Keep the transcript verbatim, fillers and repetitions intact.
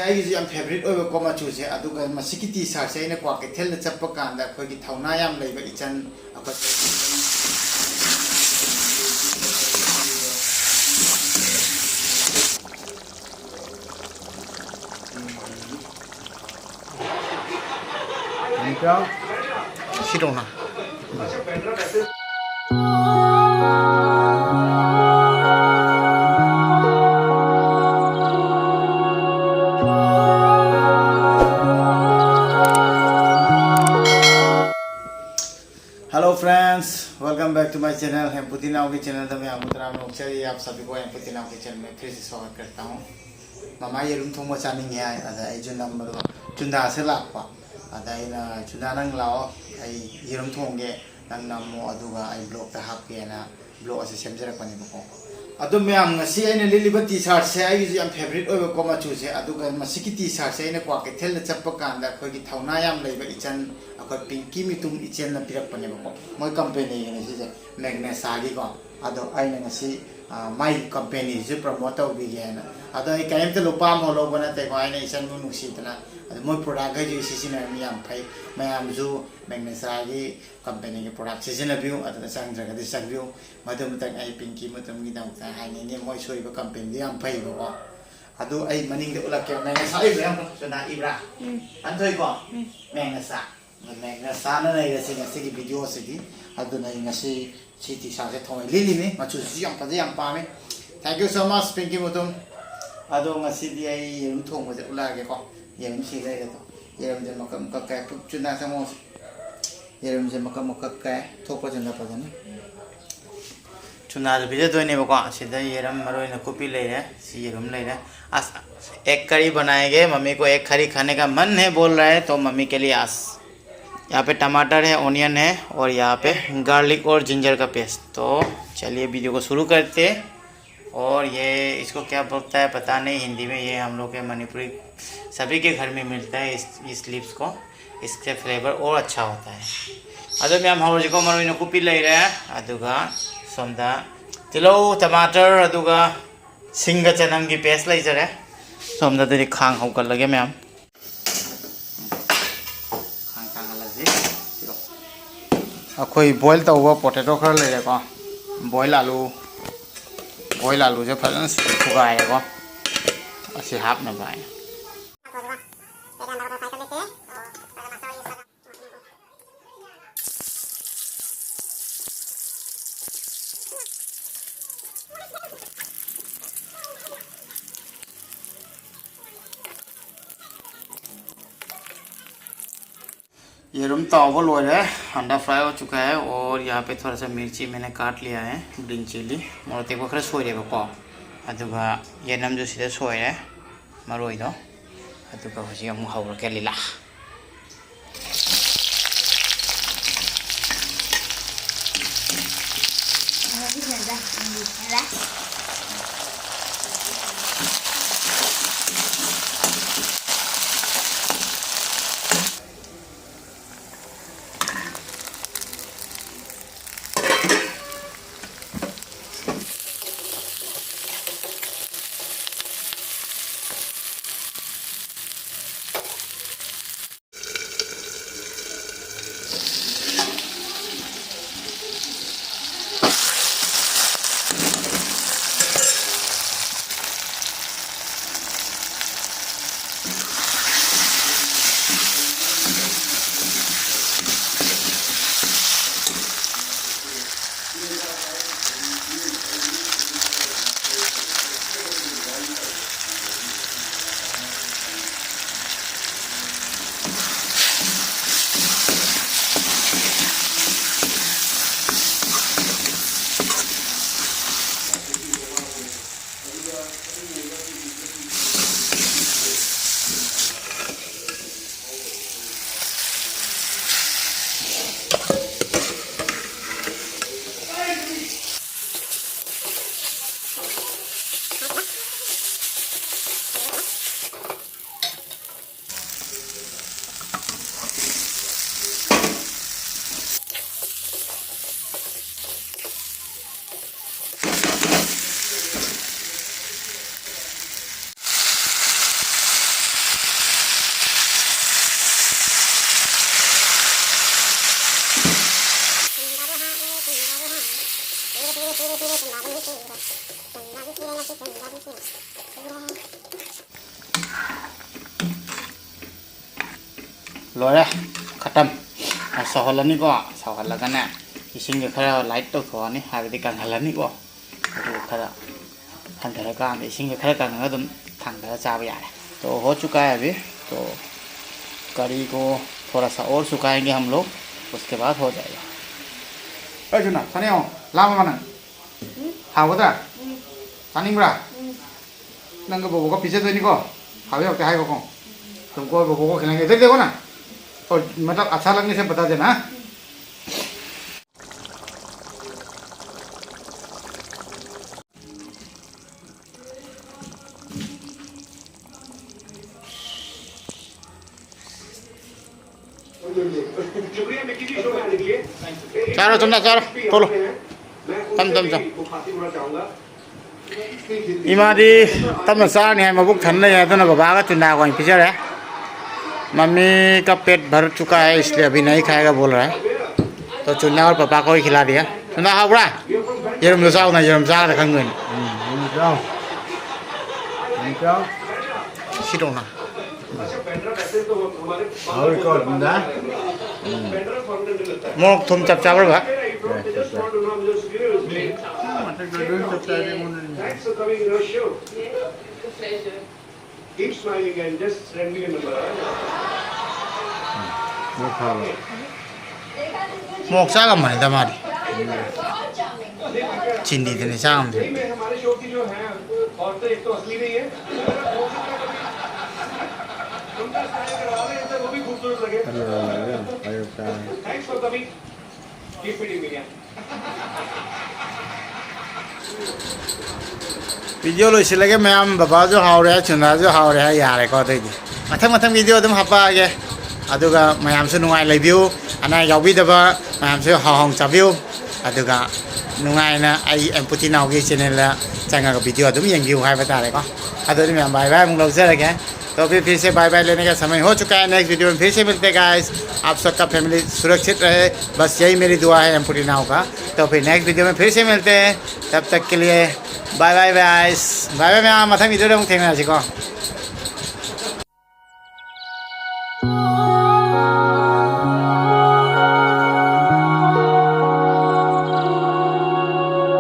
ꯑꯩꯒꯤꯁꯨ ꯌꯥꯝ ꯐꯦꯕꯔꯤꯠ ꯑꯣꯏꯕꯀꯣ ꯃꯆꯨꯁꯦ꯫ ꯑꯗꯨꯒ ꯃꯁꯤꯒꯤ ꯇꯤ ꯁꯥꯔꯠꯁꯦ ꯑꯩꯅ ꯀ꯭ꯋꯥꯀꯩꯊꯦꯜꯗ ꯆꯠꯄ ꯀꯥꯟꯗ ꯑꯩꯈꯣꯏꯒꯤ ꯊꯧꯅꯥ ꯌꯥꯝ ꯂꯩꯕ ꯏꯆꯟ ꯑꯩꯈꯣꯏ ꯁꯤꯗꯧꯅ꯫ Hello friends, welcome back to my channel. ꯍꯦꯝꯄꯨꯇꯤ ꯅꯥꯎꯒꯤ ꯆꯦꯅꯦꯜꯗ ꯃꯌꯥꯝꯕꯨ ꯇꯔꯥꯝꯅ ꯑꯣꯛꯆꯔꯤ꯫ आप सभी को हेमपुती नाव के चैनल में फिर से स्वागत करता हूँ। ꯃꯃꯥ ꯌꯦꯔꯨꯝ ꯊꯣꯡꯕ ꯆꯥꯅꯤꯡꯉꯦ ꯍꯥꯏ꯫ ꯑꯗ ꯑꯩꯁꯨ ꯅꯝꯕꯗꯣ ꯆꯨꯟꯗꯥꯁꯦ ꯂꯥꯛꯄ꯫ ꯑꯗ ꯑꯩꯅ, "ꯆꯨꯟꯗꯥ, ꯅꯪ ꯂꯥꯛꯑꯣ, ꯑꯩ ꯌꯦꯔꯨꯝ ꯊꯣꯡꯒꯦ, ꯅꯪ ꯅꯝꯃꯣ, ꯑꯗꯨꯒ ꯑꯩ ꯕ꯭ꯂꯣꯛꯇ ꯍꯥꯞꯀꯦꯅ" ꯕ꯭ꯂꯣꯛ ꯑꯁꯤ ꯁꯦꯝꯖꯔꯛꯄꯅꯦꯕꯀꯣ꯫ ꯑꯗꯣ ꯃꯌꯥꯝ, ꯉꯁꯤ ꯑꯩꯅ ꯂꯤꯠꯂꯤꯕ ꯇꯤ ꯁꯥꯔꯠꯁꯦ ꯑꯩꯒꯤꯁꯨ ꯌꯥꯝ ꯐꯦꯕꯔꯤꯠ ꯑꯣꯏꯕꯀꯣ ꯃꯆꯨꯁꯦ꯫ ꯑꯗꯨꯒ ꯃꯁꯤꯒꯤ ꯇꯤ ꯁꯥꯔꯠꯁꯦ ꯑꯩꯅ ꯀ꯭ꯋꯥꯀꯩꯊꯦꯜꯗ ꯆꯠꯄ ꯀꯥꯟꯗ ꯑꯩꯈꯣꯏꯒꯤ ꯊꯧꯅꯥ ꯌꯥꯝ ꯂꯩꯕ ꯏꯆꯟ, ꯑꯩꯈꯣꯏ ꯄꯤꯡꯀꯤ ꯃꯤꯇꯨꯝ ꯏꯆꯦꯜꯅ ꯄꯤꯔꯛꯄꯅꯦꯕꯀꯣ꯫ ꯃꯣꯏ ꯀꯝꯄꯦꯅꯤꯒꯤꯅꯦ ꯁꯤꯁꯦ, ꯃꯦꯒꯅꯦꯁꯥꯒꯤꯀꯣ꯫ ꯑꯗꯣ ꯑꯩꯅ ꯉꯁꯤ, ꯑ, ꯃꯥꯏ ꯀꯝꯄꯦꯅꯤꯁꯤꯁꯨ ꯄ꯭ꯔꯃꯣꯠ ꯇꯧꯕꯤꯒꯦ ꯍꯥꯏꯅ꯫ ꯑꯗꯣ ꯑꯩ ꯀꯔꯤꯝꯇ ꯂꯨꯄꯥ ꯑꯃꯐꯥꯎ ꯂꯧꯕ ꯅꯠꯇꯦꯀꯣ, ꯑꯩꯅ ꯏꯆꯟꯕꯨ ꯅꯨꯡꯁꯤꯗꯅ꯫ ꯑꯗꯣ ꯃꯣꯏ ꯄ꯭ꯔꯣꯗꯛꯈꯩꯁꯨ ꯁꯤꯖꯤꯟꯅꯔꯝꯃꯤ, ꯌꯥꯝ ꯐꯩ꯫ ꯃꯌꯥꯝꯁꯨ ꯃꯦꯒꯅꯦꯁꯥꯒꯤ ꯀꯝꯄꯦꯅꯤꯒꯤ ꯄ꯭ꯔꯣꯗꯛ ꯁꯤꯖꯤꯟꯅꯕꯤꯌꯨ, ꯑꯗꯨꯗ ꯆꯪꯗ꯭ꯔꯒꯗꯤ ꯆꯪꯕꯤꯌꯨ꯫ ꯃꯗꯨꯃꯇꯪ ꯑꯩ ꯄꯤꯡꯀꯤ ꯃꯇꯝꯒꯤꯗꯃꯛꯇ ꯍꯥꯏꯅꯤꯡꯉꯤ꯫ ꯃꯣꯏ ꯁꯨꯔꯤꯕ ꯀꯝꯄꯦꯅꯤꯗꯨ ꯌꯥꯝ ꯐꯩꯕꯀꯣ꯫ ꯑꯗꯨ ꯑꯩ ꯃꯅꯤꯡꯗ ꯎꯠꯂꯛꯀꯦ꯫ ꯃꯦꯒꯅꯦꯁꯥ ꯏꯕ꯭ꯔꯥ ꯌꯦꯡꯉꯣ, ꯆꯨꯟꯗꯥ ꯏꯕ꯭ꯔꯥ? ꯎꯝ꯫ ꯑꯟꯊꯣꯏꯀꯣ? ꯎꯝ꯫ ꯃꯦꯒꯅꯦꯁꯥ꯫ ꯃꯦꯒꯅꯦꯁꯥꯅ ꯂꯩꯔꯁꯤ ꯉꯁꯤꯒꯤ ꯚꯤꯗꯤꯑꯣꯁꯤꯗꯤ꯫ ꯑꯗꯨꯅ ꯑꯩ ꯉꯁꯤ ꯁꯤ ꯇꯤ ꯁꯥꯔꯠꯁꯦ ꯊꯑꯣꯏ ꯂꯤꯠꯂꯤꯅꯤ꯫ ꯃꯆꯨꯁꯤꯁꯨ ꯌꯥꯝ ꯐꯖꯩ, ꯌꯥꯝ ꯄꯥꯝꯃꯤ꯫ Thank you so much, ꯄꯤꯡꯀꯤ Mutum. ꯑꯗꯣ ꯉꯁꯤꯗꯤ ꯑꯩ ꯌꯦꯔꯨꯝ ꯊꯣꯡꯕꯁꯦ ꯎꯠꯂꯛꯑꯒꯦꯀꯣ꯫ ꯌꯦꯔꯨꯝ ꯁꯤ ꯂꯩꯔꯦꯗꯣ꯫ ꯌꯦꯔꯨꯝꯁꯦ ꯃꯀꯛ ꯃꯀꯛ ꯀꯛꯑꯦ꯫ ꯆꯨꯟꯗꯥ ꯆꯪꯉꯣ꯫ ꯌꯦꯔꯨꯝꯁꯦ ꯃꯀꯛ ꯃꯀꯛ ꯀꯛꯑꯦ꯫ ꯊꯣꯛꯄ ꯆꯨꯟꯗꯥ ꯐꯖꯅ꯫ ꯆꯨꯟꯗꯥꯗ ꯄꯤꯖꯗꯣꯏꯅꯦꯕꯀꯣ꯫ ꯁꯤꯗ ꯌꯦꯔꯨꯝ ꯃꯔꯣꯏ ꯅꯥꯀꯨꯞꯄꯤ ꯂꯩꯔꯦ꯫ ꯁꯤ ꯌꯦꯔꯨꯝ ꯂꯩꯔꯦ꯫ ꯑꯁ, एक करी बनाएंगे, मम्मी को एक करी खाने का मन है बोल रहा है, तो मम्मी के लिए आस यहाँ पे टमाटर है, ऑनियन है और यहाँ पे गार्लिक और जिंजर का पेस्ट। तो चलिए वीडियो को शुरू करते हैं। और ये इसको क्या बोलता है पता नहीं हिंदी में, ये हम लोग के मणिपुरी सभी के घर में मिलता है इस, इस लीव्स को। इससे फ्लेवर और अच्छा होता है꯫ ꯑꯗꯣ ꯃꯌꯥꯝ ꯍꯧꯔꯁꯤꯀꯣ꯫ ꯃꯔꯣꯏ ꯅꯥꯀꯨꯞꯄꯤ ꯂꯩꯔꯦ, ꯑꯗꯨꯒ ꯁꯣꯝꯗ ꯇꯤꯜꯍꯧ, ꯇꯃꯥꯇꯔ, ꯑꯗꯨꯒ ꯁꯤꯡꯒ ꯆꯅꯝꯒꯤ ꯄꯦꯁ ꯂꯩꯖꯔꯦ꯫ ꯁꯣꯝꯗꯗꯤ ꯈꯥꯡ ꯍꯧꯒꯠꯂꯒꯦ ꯃꯌꯥꯝ꯫ ꯈꯥꯡ ꯊꯥꯡꯒꯠꯂꯁꯤ꯫ ꯑꯩꯈꯣꯏ ꯕꯣꯏꯜ ꯇꯧꯕ ꯄꯣꯇꯦꯇꯣ ꯈꯔ ꯂꯩꯔꯦꯀꯣ꯫ ꯕꯣꯏꯜ ꯑꯥꯂꯨ, ꯕꯣꯏꯜ ꯑꯥꯂꯨꯁꯦ ꯐꯖꯅ ꯁꯨꯒꯥꯏꯔꯦꯀꯣ꯫ ꯑꯁꯤ ꯍꯥꯞꯅꯕ ꯍꯥꯏꯅ꯫ ये रूम तावा लोग है। अंडा फ्राई हो चुका है और यहाँ पे थोड़ा सा मिर्ची मैंने काट लिया है, ग्रीन चिली। ꯃꯣꯔꯣꯛ ꯑꯇꯦꯛꯄ ꯈꯔ ꯁꯣꯏꯔꯦꯕꯀꯣ, ꯑꯗꯨꯒ ꯌꯦꯅꯝꯁꯨ ꯁꯤꯗ ꯁꯣꯏꯔꯦ, ꯃꯔꯣꯏꯗꯣ꯫ ꯑꯗꯨꯒ ꯍꯧꯖꯤꯛ ꯑꯃꯨꯛ ꯍꯧꯔꯒꯦ ꯂꯤꯂꯥ꯫ ꯂꯣꯏꯔꯦ꯫ ꯈꯇꯝ꯫ ꯑ, ꯁꯧꯍꯜꯂꯅꯤꯀꯣ꯫ ꯁꯧꯍꯜꯂꯒꯅꯦ, ꯏꯁꯤꯡꯁꯦ ꯈꯔ ꯂꯥꯏꯠ ꯇꯧꯊꯣꯛꯑꯅꯤ, ꯍꯥꯏꯕꯗꯤ ꯀꯪꯍꯜꯂꯅꯤꯀꯣ꯫ ꯑꯗꯨꯒ ꯈꯔ ꯍꯟꯊꯔꯀꯥꯟꯗ, ꯏꯁꯤꯡꯁꯦ ꯈꯔ ꯀꯪꯉꯒ ꯑꯗꯨꯝ ꯊꯥꯡꯊꯔ ꯆꯥꯕ ꯌꯥꯔꯦ꯫ तो हो चुका है अभी, तो करी को थोड़ा सा और सुखाएंगे हम लोग, उसके बाद हो जाएगा। ꯑꯩꯁꯨꯅ ꯁꯅꯦ ꯂꯥꯝꯃꯕ ꯅꯪ? ꯍꯥꯎꯒꯗ꯭ꯔꯥ? ꯆꯥꯅꯤꯡꯕ꯭ꯔꯥ? ꯅꯪꯒ ꯕꯣꯕꯣꯒ ꯄꯤꯖꯗꯣꯏꯅꯤꯀꯣ꯫ ꯍꯥꯎꯏ ꯍꯥꯎꯇꯦ ꯍꯥꯏꯈꯣꯀꯣ꯫ तुमको और बोबो को खिलाएंगे। इधर देखो ना। और मतलब अच्छा लगने से बता देना, हाँ? चारो चंदा चारो, तोलो। तम, तम, तम। ꯏꯃꯥꯗꯤ ꯇꯞꯅ ꯆꯥꯔꯅꯤ ꯍꯥꯏ, ꯃꯕꯨꯛ ꯊꯟꯅ ꯂꯩ, ꯑꯗꯨꯅ ꯕꯕꯥꯒ ꯆꯨꯟꯗꯥꯒ ꯑꯣꯏꯅ ꯄꯤꯖꯔꯦ꯫ मम्मी का पेट भर चुका है, इसलिए अभी नहीं खाएगा बोल रहा है। तो चुन्ना और पापा को ही खिला दिया। चुन्ना ꯍꯥꯎꯕ꯭ꯔꯥ? ꯌꯦꯔꯨꯝꯗꯣ ꯆꯥꯎꯅ, ꯌꯦꯔꯨꯝ ꯆꯥꯒꯗ ꯈꯪꯗꯣꯏꯅꯤ꯫ ꯎꯝ, ꯌꯦꯔꯨꯝ ꯆꯥꯎ꯫ ꯌꯦꯔꯨꯝ ꯆꯥꯎ꯫ ꯁꯤꯗꯧꯅ꯫ ꯍꯥꯎꯔꯤꯀꯣ ꯑꯗꯨꯝꯗ? ꯎꯝ꯫ ꯃꯣꯔꯣꯛ ꯊꯨꯝ ꯆꯞ ꯆꯥꯕ꯭ꯔꯥ ꯕꯕꯥ? ꯌꯥꯏ, ꯆꯞ ꯆꯥꯏ꯫ ꯎꯝ, ꯃꯊꯛꯇ ꯂꯣꯏ ꯆꯞ ꯆꯥꯏꯗ ꯑꯩꯉꯣꯟꯗꯗꯤ꯫ Keep smiling and just send me a number. ꯎꯝ, ꯃꯣꯔꯣꯛ ꯁꯥꯕ꯭ꯔꯣ? ꯃꯣꯔꯣꯛ ꯆꯥ ꯉꯝꯕꯅꯤꯗ ꯃꯥꯗꯤ꯫ ꯎꯝ꯫ ꯆꯤꯅꯤꯗꯨꯅꯤ ꯆꯥ ꯉꯝꯗꯦ꯫ नहीं, मैं हमारे शो की जो है, औरतें एक तो असली नहीं है। उनका स्टाइल अगर आ रहे हैं, तो वो भी खूबसूरत लगे। अरे वाह, अरे वाह, अरे वाह। Thanks for coming. Keep feeding me, yeah. Video ꯂꯣꯏꯁꯤꯜꯂꯒꯦ ꯃꯌꯥꯝ꯫ ꯕꯕꯥꯁꯨ ꯍꯥꯎꯔꯦ, ꯆꯨꯟꯗꯥꯁꯨ ꯍꯥꯎꯔꯦ ꯍꯥꯏ ꯌꯥꯔꯦꯀꯣ꯫ ꯑꯗꯩꯗꯤ ꯃꯊꯪ ꯃꯊꯪ ꯚꯤꯗꯤꯑꯣ ꯑꯗꯨꯝ ꯍꯥꯞꯄꯛꯑꯒꯦ꯫ ꯑꯗꯨꯒ ꯃꯌꯥꯝꯁꯨ ꯅꯨꯡꯉꯥꯏ ꯂꯩꯕꯤꯌꯨ꯫ ꯑꯅꯥ ꯑꯌꯦꯛ ꯌꯥꯎꯕꯤꯗꯕ ꯃꯌꯥꯝꯁꯨ ꯍꯥꯎ ꯍꯥꯎꯅ ꯆꯥꯕꯤꯌꯨ꯫ ꯑꯗꯨꯒ ꯅꯨꯡꯉꯥꯏꯅ ꯑꯩ ꯑꯦꯝꯄꯨꯇꯤ ꯅꯥꯎꯒꯤ ꯆꯦꯅꯦꯜꯗ ꯆꯪꯉꯒ ꯚꯤꯗꯤꯑꯣ ꯑꯗꯨꯝ ꯌꯦꯡꯕꯤꯌꯨ ꯍꯥꯏꯕ ꯇꯥꯔꯦꯀꯣ꯫ ꯑꯗꯨꯗꯤ ꯃꯌꯥꯝ ꯕꯥꯏ ꯕꯥꯏ ꯑꯃꯨꯛ ꯂꯧꯖꯔꯒꯦ꯫ तो फिर फिर से बाय बाय लेने का समय हो चुका है। नेक्स्ट वीडियो में फिर से मिलते हैं गाइस। आप सबका फैमिली सुरक्षित रहे, बस यही मेरी दुआ है एमपुटी नाव का। तो फिर नेक्स्ट वीडियो में फिर से मिलते हैं, तब तक के लिए Bye bye, guys. Bye bye, ꯃꯌꯥꯝ꯫ ꯃꯊꯪ video ꯗ ꯑꯃꯨꯛ ꯊꯦꯡꯅꯔꯁꯤꯀꯣ꯫